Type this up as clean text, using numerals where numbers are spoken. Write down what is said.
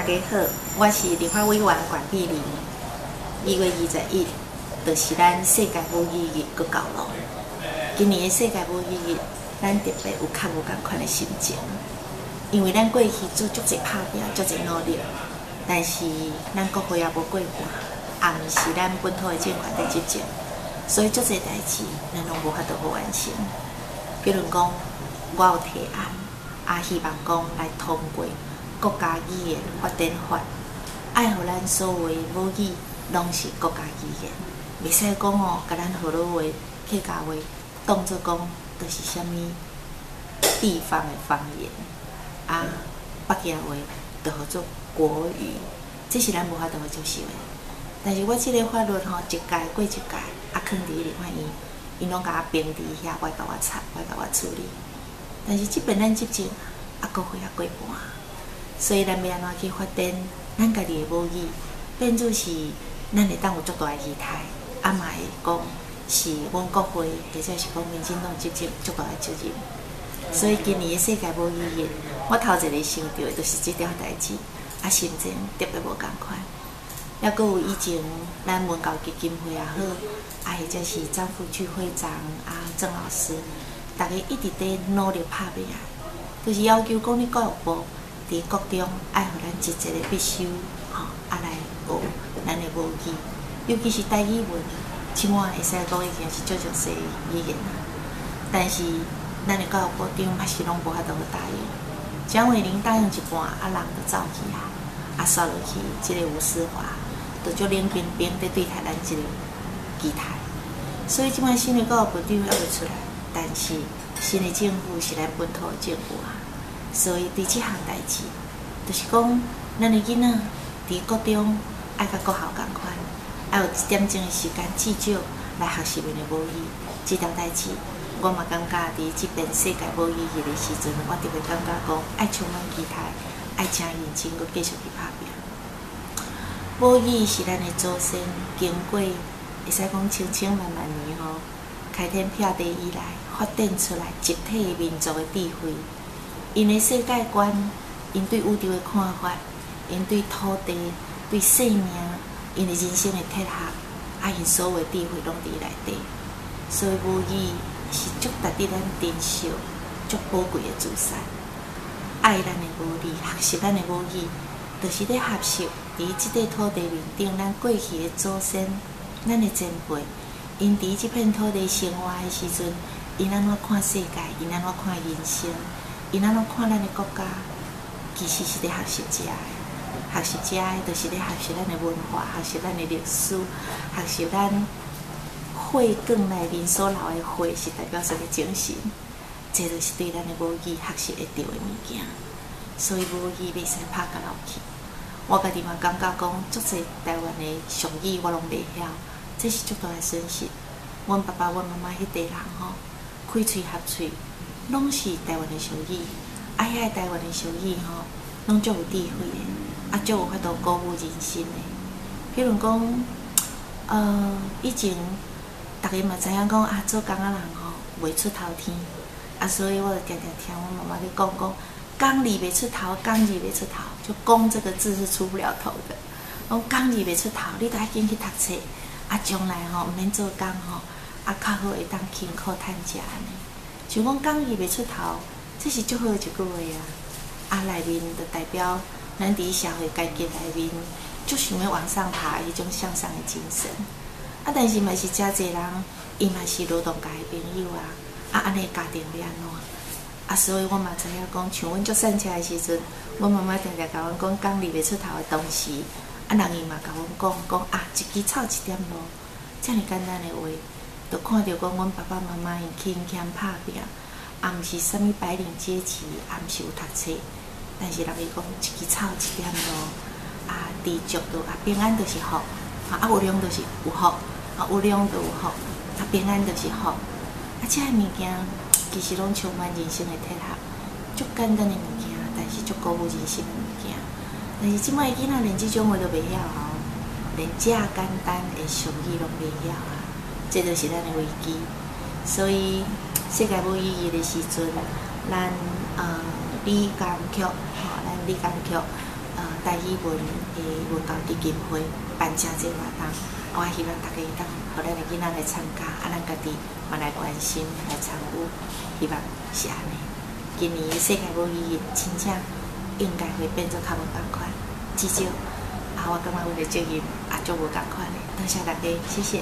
家好，我是立法委員管碧玲。2月21，就是咱世界母語日閣到咯。今年的世界母語日，咱特別有較無仝款的心情，因為咱過去做足濟拍拚，足濟努力，但是咱國會也無過半，也毋是咱本土的政權佇執政，所以足濟代誌咱攏無法度好完成。比如講，我有提案，啊，希望講來通過國家語言發展法，愛予咱所有的母語攏是國家語言，袂使講哦，共咱河洛話、客家話當做講，就是啥物地方的方言，啊，北京話就號做國語，這是咱無法度去接受的。但是我這个法律吼，一屆過一屆，啊，囥佇立法院，𪜶攏共我冰佇遐，無愛共我插，無愛共我處理。但是這擺咱執政，啊，國會也過半，所以咱欲按怎去發展咱家己的母語，變做是咱會當有足大的期待，啊嘛會講是阮國會或者是講民進黨執政足大的責任。所以今年的世界母語日，我頭一个想著的就是這條代誌，啊，心情特別無仝款。抑閣有以前咱文教基金會也好，啊，或者是張富聚會長啊，鄭老師，逐家一直佇努力拍拚，就是要求講你教育部佇國中愛予咱一節的必修，吼，啊來學咱的母語，尤其是台語文，這馬會使講已經是足弱勢語言啊。但是咱的教育部長嘛是攏無法度去答應，蔣偉玲答應一半，啊人就走去啊，啊煞落去這个吳思華，就足冷冰冰佇對待咱這个期待。所以這擺新的教育部長猶未出來，但是新的政府是咱本土的政府啊，所以對這項代誌，就是講咱的囡仔佇國中愛佮國校仝款，愛有一點鐘的時間，至少來學習𪜶的母語。這條代誌，我嘛感覺佇這遍世界母語日的時陣，我特別感覺講愛充滿期待，愛誠認真閣繼續去拍拚。母語是咱的祖先經過會使講千千萬萬年吼，開天闢地以來發展出來集體的民族的智慧。𪜶的世界觀，𪜶對宇宙的看法，𪜶對土地、對生命，𪜶的人生的哲學，啊，𪜶所有的智慧攏佇內底。所以母語是足值得咱珍惜、足寶貴的資產。愛咱的母語，學習咱的母語，就是咧學習佇這塊土地面頂，咱過去的祖先、咱的前輩，𪜶佇這片土地生活的時陣，𪜶按怎看世界，𪜶按怎看人生，𪜶按怎看咱的國家，其實是咧學習這的。學習這的，就是咧學習咱的文化，學習咱的歷史，學習咱血管內面所流的血是代表啥物精神。這就是對咱的母語學習會著的物件。所以母語袂使拍共落去。我家己嘛感覺講，足濟台灣的俗語我攏袂曉，這是足大的損失。阮爸爸、阮媽媽彼代人吼，開喙合喙，攏是台灣的俗語。啊，遐个台灣的俗語吼，攏足有智慧的，啊，足有法度鼓舞人心的。譬如講，以前逐家嘛知影講啊，做工仔人吼袂出頭天，啊，所以我就定定聽阮媽媽咧講講，工字袂出頭，工字袂出頭，就“工”這個字是出不了頭的。講工字袂出頭，你著愛緊去讀冊，啊，將來吼毋免做工吼，啊，較好會當勤苦趁食按呢。像講工字袂出頭，這是足好的一句話啊！啊，內面就代表咱佇社會階級內面，足想欲往上爬彼種向上的精神。啊，但是嘛是誠濟人，伊嘛是勞動界的朋友啊，啊，按呢家庭欲按怎？啊，所以我嘛知影講，像阮足細漢的時陣，阮媽媽定定共阮講工字袂出頭的同時，啊，人伊嘛共阮講講啊，一支草一點露，遮爾簡單的話，就看著講阮爸爸媽媽𪜶勤儉拍拚，也毋是啥物白領階級，也毋是有讀冊，但是人伊講一支草一點露，啊，知足就啊平安就是福，啊有量就是有福，啊有量就有福，啊平安就是福，啊這个物件其實攏充滿人生的哲學，足簡單的物件，但是足鼓舞人心的物件。但是這擺的囡仔連這種話都袂曉吼，連遮簡單的俗語攏袂曉啊！這就是咱的危機。所以世界母語日的時陣，咱李江菊吼，咱李江菊台語文的文教基金會辦誠濟活動，我希望大家會當予咱的囡仔來參加，啊，咱家己嘛來關心來參與，希望是按呢。今年的世界母語日真正應該會變做較無仝款，至少啊，我感覺阮的責任也足無仝款的。多謝大家，謝謝。